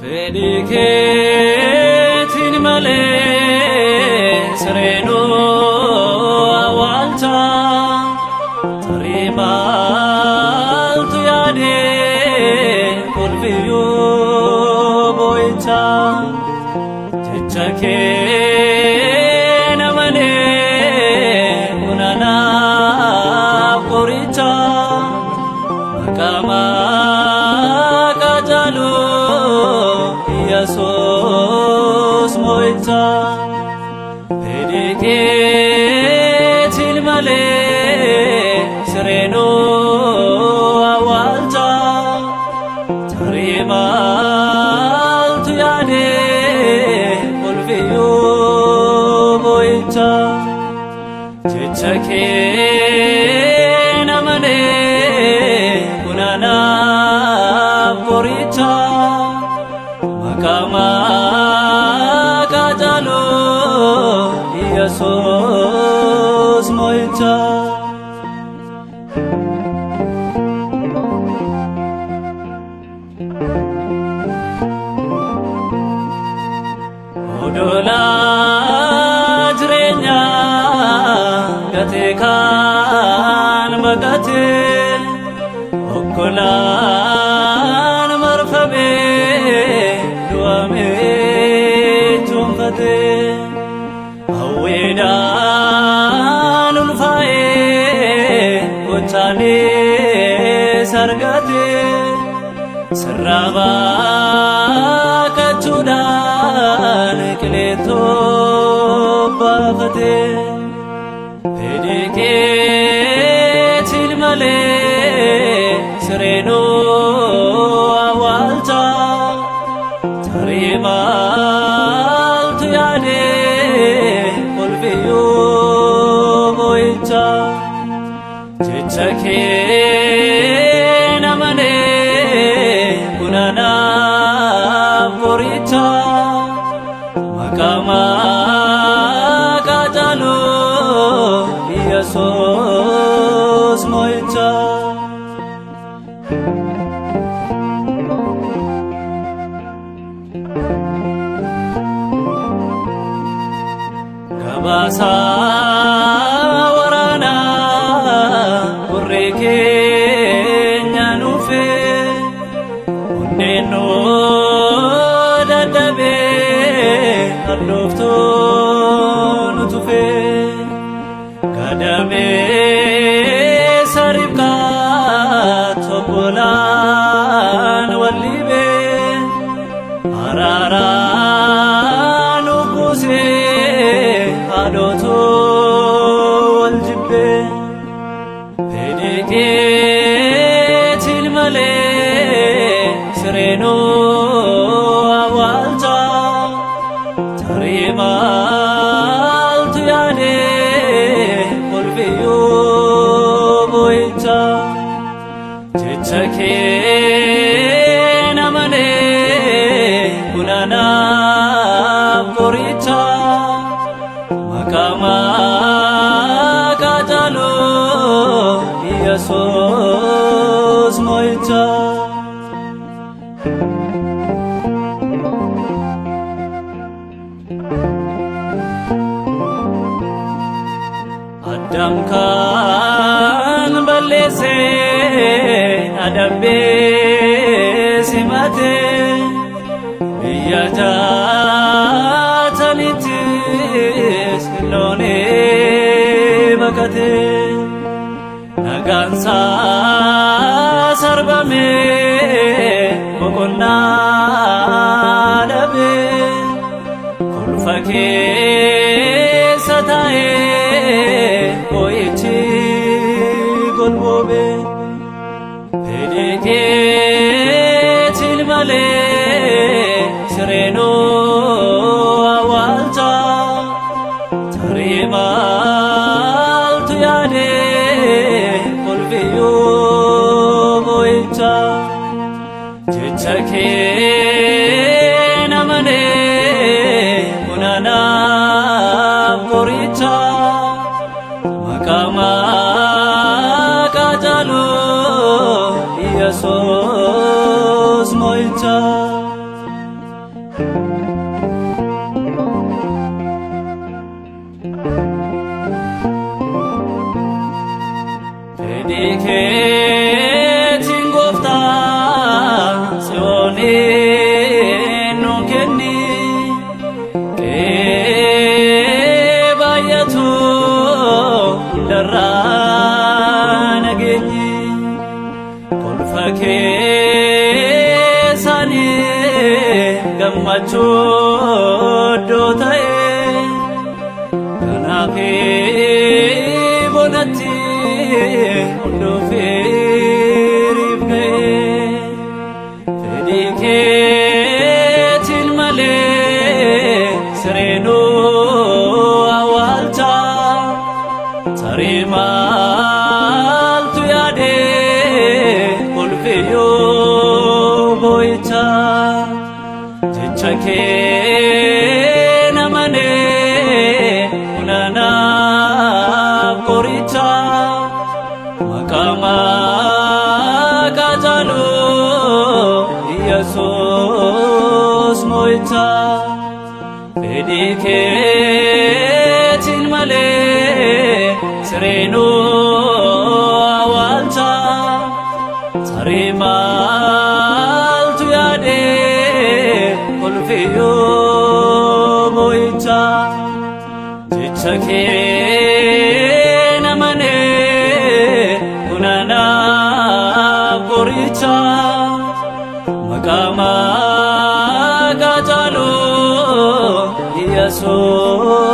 Fedhii keetiin malee sireenuu awwaalcha tarii maaltu yaadee kolfiyyuu boo'icha jecha kee malee kunanaaf qoricha maqaa maqaa caalu Yesuus mo'icha. Fedhii keetiin malee sireenuu awwaalcha tarii maaltu yaadee kolfiyyuu boo'icha jecha kee malee kunanaaf qoricha maqaa maqaa caalu Yesuus mo'icha. Odola jireenyaa gatee kaan baqatee okkolaan marfamee du'amee cuunfatee hawweedhaan ulfaa'ee gochaalee sargatee sirraa baaqachuudhaan qileetoo baafatee fedhii keetiin malee sireenuu awwaalcha tarii maaltu yaadee kolfiyyuu boo'icha jecha kee malee kunanaaf qoricha maqaa maqaa caalu Yesuus mo'icha. Gabaasaa waraanaa gurri keenya nuufee onneen nu dadhabee hadhooftuu nu tufee gadamee saribqaa obbolaan wallibee araaraa nu buusee haadhotuu wal jibbee fedhii keetiin malee sireenuu awwaalcha tarii maaltu yaadee kolfiyyuu boo'icha jecha kee malee kunanaaf qoricha maqaa maqaa caalu Yesuus mo'icha. Addaam kan balleessee adabee simatee biyya jaatanittis loonee baqatee nagaansaa sarbamee boqonnaa dhabee kolfa keessa taa'ee boo'ichi golboobee fedhii keetiin malee sireenuu awwaalcha tarii maaltu yaadee kolfiyyuu boo'icha jecha kee malee kunanaaf qoricha. Maqaa maqaa caalu Yesuus mo'icha. Fedhii keetiin gooftaa Tsiyooniin nu kenni, qe'ee baay'atu hundarraa nageenyi kolfa keessanii gammachuu iddoo ta'e kanaaf bonatti hunduu firiif ga'e. Fedhii keetiin malee sireenuu awwaalcha, tarii maaltu yaadee kolfiyyuu boo'icha. Jecha kee namanee kunanaaf qoricha, maqaa maqaa caalu Yesuus mo'icha. Fedhii keetiin malee sireenuu awwaalcha, tarii maaltu yaadee kolfiyyuu boo'icha. Jecha kee namanee kunanaaf qoricha, maqaa maqaa caalu Yesuus